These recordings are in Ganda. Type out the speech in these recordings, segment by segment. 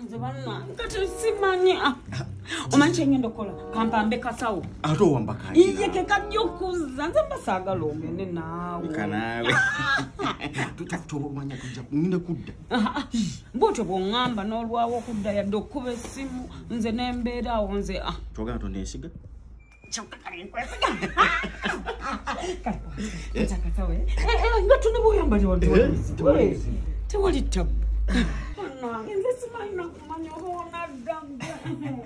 Nze bannange kati simanyi. Omanyi kye ngenda okukola? Kampambe kasawo. Ate owamba kangi. Iye ke kajja okuzza nze mba saagala ogende naawe. Kanaawe. Tobamanya tujja ngenda kudda. Bw'otyo bw'oŋŋamba n'olwawo okudda yadde okkuba essimu nze n'embeera awo nze. Kyogamba toneesiga? Kyokka kale nkwesiga. Kale kwata kasawo. Nga tuli bw'oyambala tewali tewali ttabu. Bannange nze simanyi nakumanya oba onadda gwe.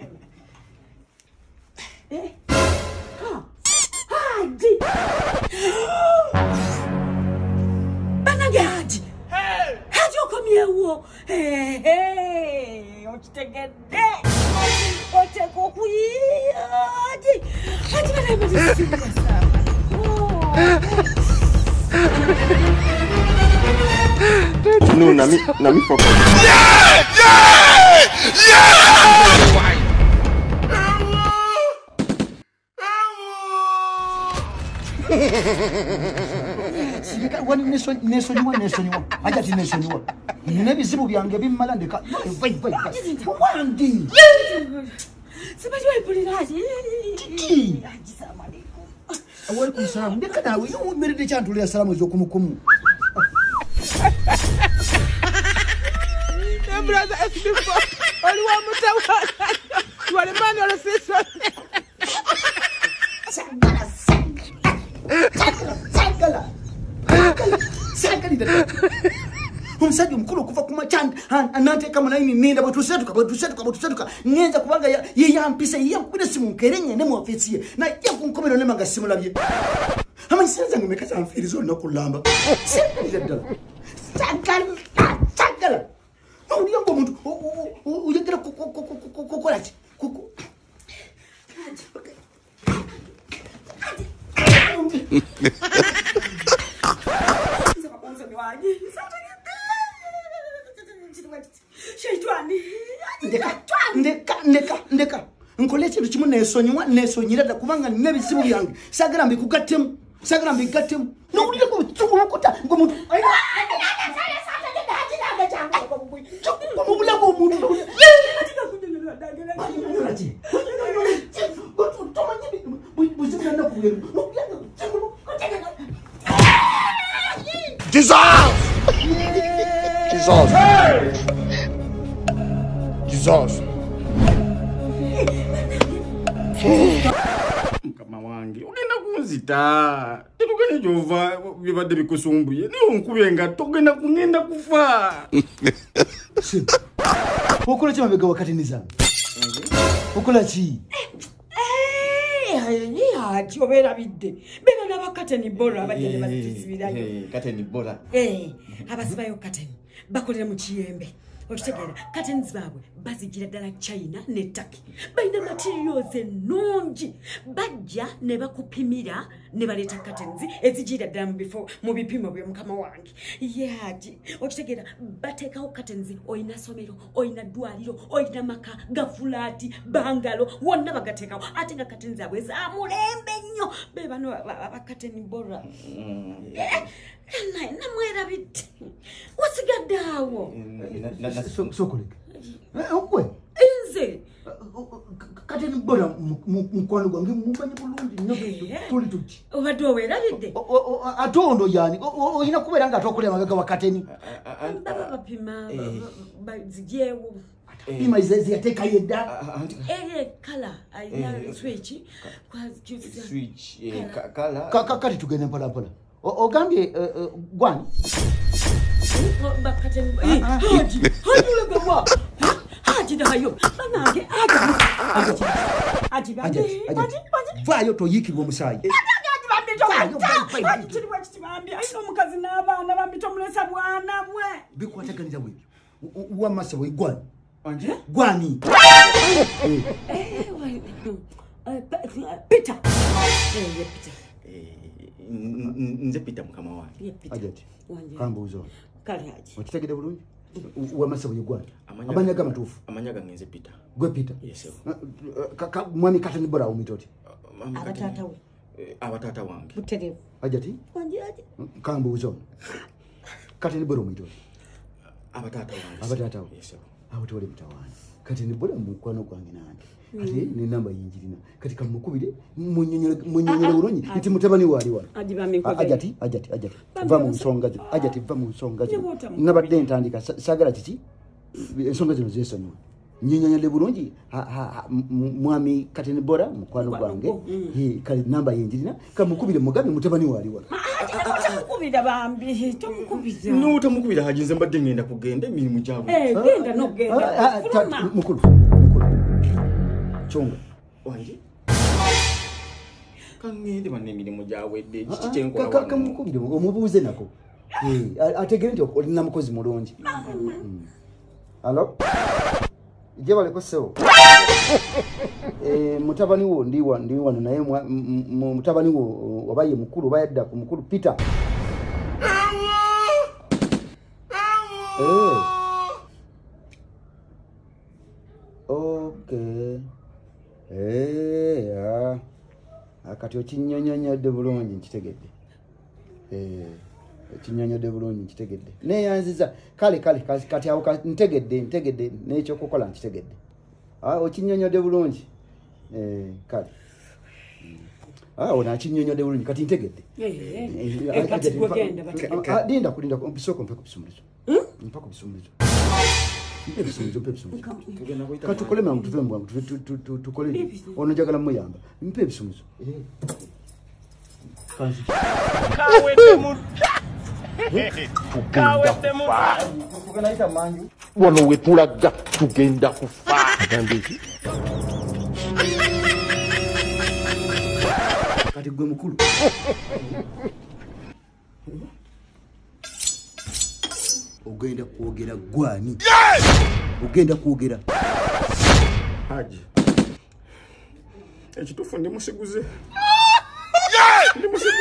Haji! Bannange Haji! Haji okomyewo! Okitegedde! Oteeka okuyiiya Haji! Haji bannange simbasa. No, Nami fuck up. Yeah! Yeah! Yeah! Nesonyiwa hajati nesonyiwa nina ebizibu byange bimmala ndeka wandi simanyi wepulira Haji. Kiki awalikum salaamu ndeka naawe yomeredde kyantulira salaamu ez'okumukumu. Brother SB4 oli wa mutawana you are the man of the season. Sagala omusajja omukulu okuva ku makya nanteeka mulayini nenda bwetusetuka ngenza kubanga ye yampisa ye yankubira essimu nkeere ngende mu ofiisi ye naye kunkomero nema nga simulabye. Amanyi sente zange meka zanfiiriza olunaku lulamba. Sagalira ddala sagala nowulira ng'omuntu oyagala kukola ki? Ndeka nkole ekintu kimu nesonyiwa nesonyira dda kubanga nina ebizibu byange saagala mbikugattemu nowulira ng'obukuta ng'omuntu mubulamu omuntu Jesus! Jesus! Jesus! Mukama wange ogenda kunzita tetugenda gyova bibadde bikusumbuye naye onkubye engatto ogenda kungenda kufa. Okola ki mabega wakati nizange? Okola ki? Haji obeerabidde beba n'abakateni bora abajja ne batusibirayo. Kateni bora. Abasibayo kateni bakolera mu kiyembe. Okitegeera curtains baabwe bazigira ddala China ne Turkey. Balina materials ennungi bajja ne bakupimira ne baleeta curtains ezigira ddala mu bipimo bya mukama wange. Ye Haji okitegeera bateekawo curtains oyina ssomero oyina ddwaliro oyina maka gafulaati bangalo wonna bagateekawo ate nga curtains zaabwe za mulembe nnyo be bano abakateni bora. Namwerabidde wasigadde awo. Sokoleke okwe nze kateni bora mukwano gwange mumanyi bulungi nnyo tuli tuki obadde owerabidde ate ono yani olina kubeera nga atokolera mabega wa kateni baba bapima bazigyewo pima ziyateekayo edda kala alina switch kati tugende mpola mpola. Ogambye gwani? Haji dayo banange Haji vaayo toyiikirwa omusaayi. Alina omukazi n'abaana bambi tomulesa bwana bwe bikwataganira bwebyo wamasa bwe gwani gwani Peter. Nze Peter mukama wange. Hajati kambuuza Kale Haji okitegedde bulungi wamasa bwe gwani amanya gamatuufu amanya gange nze Peter gwe Peter. Yes sir. Mwami kateni bora omuyita oti abataata we abataata wange butereevu. Hajati wange Haji kambuuza kateni bora omuyita oti abataata wange abataata we. Yes sir. Awo tewali mutawaana. Kati nibula mukwano gwange nange. Ate ne namba yinjirina. Kati kamukubire munyonyole bulungi nti mutabani waali wano. Ajati ajati ajati. Va mu nsonga zino. Ajati va mu nsonga zino. Nabadde ntandika saagala kiki? Ensonga zino zeesonyiwe. Nyinyonyole bulungi mwami Kateni Bora mukwano gwange. Kali namba yinjirina kamukubire mugambe mutabani waali wano. Tomukubira bambi, tomukubira. No, tomukubira Haji nze mbadde ngenda kugenda emirimu gyabwe. Genda n'ogenda. Mukulu, mukulu. Chonga. Wange? Kangende banne emirimu gyawedde. Kiki kye nkola wano? Kamukubire omubuuze nako. Ategere nti olina mukozi mulungi. Alo? Gye baleko ssebo. Mutabani wo ndi wano naye mutabani wo oba ye mukulu oba yadda ku mukulu Peter. Okay. Kati okinnyonnyodde bulungi nkitegedde. Ekinnyonnyodde bulungi nkitegedde. Neeyanziza kale kale kati awo ntegedde n'ekyokukola nkitegedde. Okinnyonnyodde bulungi. Kale. Ono akinnyonnyodde bulungi kati ntegedde. Kati gwegenda bati. Linda kulinda bisooka mpe ku bisumuluzo. Mpa ku bisumuluzo. Mpe ebisumuluzo, mpe ebisumuluzo. Katukole mangu tuve mu bwangu tukole. Ono njagala muyamba. Mpe ebisumuluzo. Tugenda manju. Wano we tulaga tugenda kufa. Kati gwe mukulu. Ogenda kwogera gwani? Ogenda kwogera. Haji. Ekituufu ndi musiguze. Ndi musiguze.